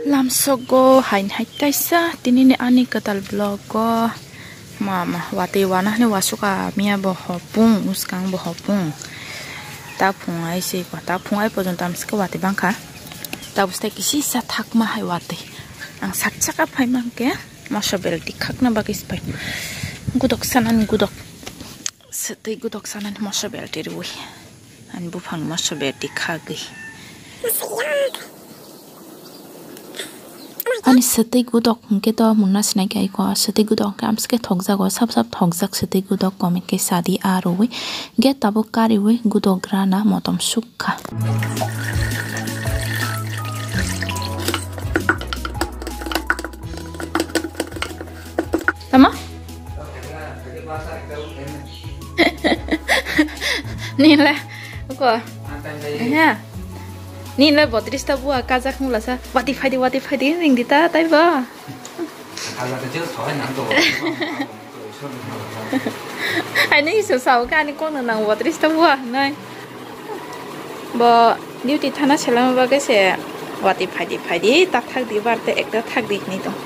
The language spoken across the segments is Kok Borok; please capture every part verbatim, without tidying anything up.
Lamsogo hai hai kaisa tinini ani kwtal vlog o ma, ma, watwi wana hwnwi wasuk a miya bo hopung, uskang bo hopung. Ta phung ai se ko, ta phung ai pojon tam se watwi bangkha. Ta bwstai kisi sa thakma hai watwi. Ang sak saka phai mankhe moso belti khakna bagwi se phai. Gudok sanani gudok. Swtwi gudok sanani moso belti rwi. Ani buphang moso belti khagwi. Ani swtwi gudok hwnkhe to mungna sinai khe aiko. Swtwi gudok hwnkhe amsike thokjago, sap sap thokjak swtwi gudok, komit khe sadi a rwi. Ge tabuk kariwi gudok grana motom sukha. Tama? Nini le, uko. He. Nini le botris ta bua kajak mula sa. Wati phaidi, wati phaidi, ring di ta, tai ba. Hai ni isu sao ka ani kono nang botris ta bua, nai. Bo duty thana selama bagwi se wati phaidi phaidi ta thakdi bar te ekta thakdi hinwi tong.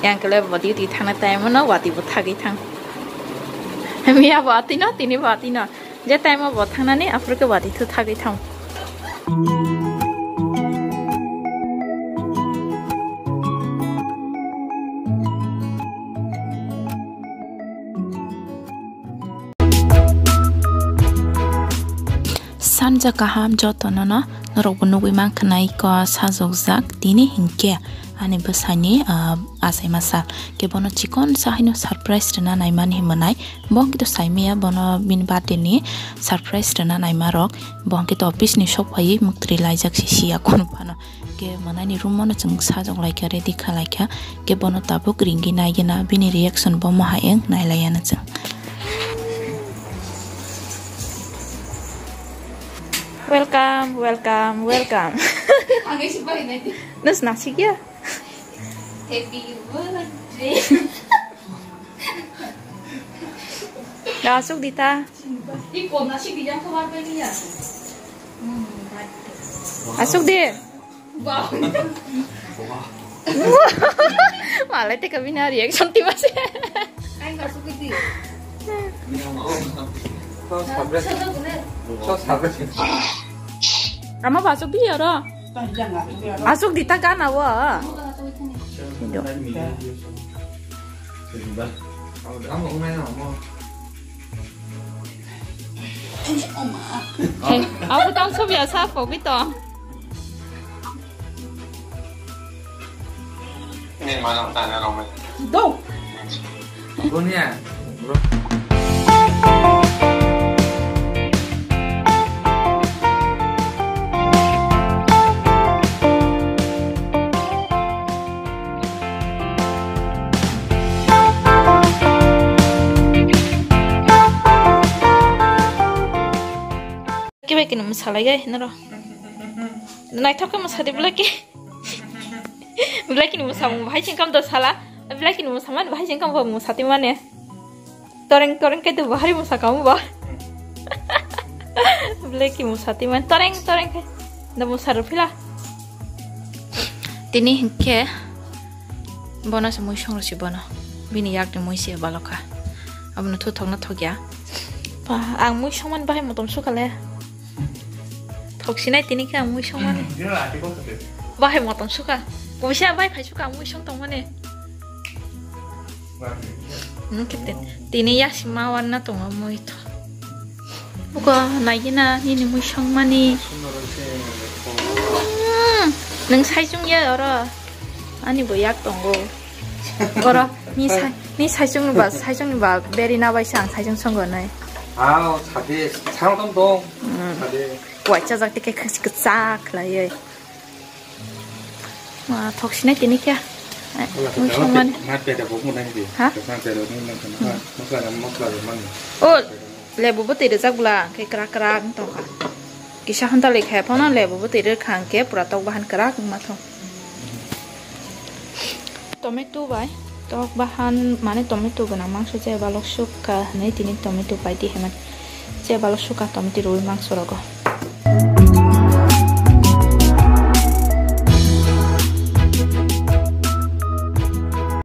Yang kele bo duty thana time no wati bo thagwi thang. Miya bo atwi no, tini bo atwi no. Je time bo thangnani aphuru khe wati thu thagwi thang. Sanja kaham jotono no norok bo nugwi mankha nai ko sajokjak tini hinkhe ani bwsaini, ah, achaima sal khe bono chikon sa haino surprise rwna naimani hinwi mwnai bo hwnkhe to saimaya bono bini birthday ni surprise rwna naima rok bo hwnkhe to office ni sok phaiwi muktri laijak se siya kunu phano. Ke manani room o no chwng sajok laikha, ready kha laikha. Ke bono tabuk ringwi naigena bini reaction bo moha eng nailaiya no chwng. Welcome, welcome, welcome. Ang isi bari nai di. Nus nasik ya? Happy birthday. Asuk dita. Di kona si bijang ko bar bai ya. Asuk di. Wow. Malai te kabina reaction ti mase. Ai asuk di. Ama ba asuk di oro. Asuk di ta gana wa. Hey, aku tang sobi asa kopi to. Ini mana tanya rong. Do. Dunia, bro. Kibai kini mwsalai gai noro. Naithok khe mwsadi belai ki. Belai kini mwsamung bahai singkam do sala. Belai kini mwsamani bahai singkam bo mwsati mane. Toreng toreng khe do bahari mwsakam bo. Belai ki mwsati mane toreng toreng khe. Da mwsaro phila. Tini hinkhe bono se muisong rw si bono. Bini yakni mui se balokha. Abono thuthokno thokya. Ba, ang muisong mani bahai motom sukha le. Thoksinai tini khe ang muisong mani. Bahai motom sukha. Kubuisa bai phai sukha ang muisong tongmani. Tini yasi ma wanna tongo mui tho. Buko naigina nini mui songmani. Hmm, nwng saichung ya oro. Ani bo yak tongo. Oro ni sai, ni saichung ni ba, saichung ni ba beri na bai sang saichung songo nai. Ao, sade, sang tong tong. Hmm. Sade. Waisa jak tike khasi kchak lai. Ma thok sinai tini kya? Ai, mui songmani. Mat peda bo mo nang di. Ha? Mosla, mosla, mosla, mani. O, lebu bo tiri jak bla, khe krak krak tongkha. Kisa honta le khe phano lebu bo tiri khang khe pura tok bahan krak ma thong. Tomato bai tok bahan, mane tomato gwnang mangso je balok sukha hwnwi tini tomato bai di hwnwi. Je balok sukha tomato rwi mangso rogo.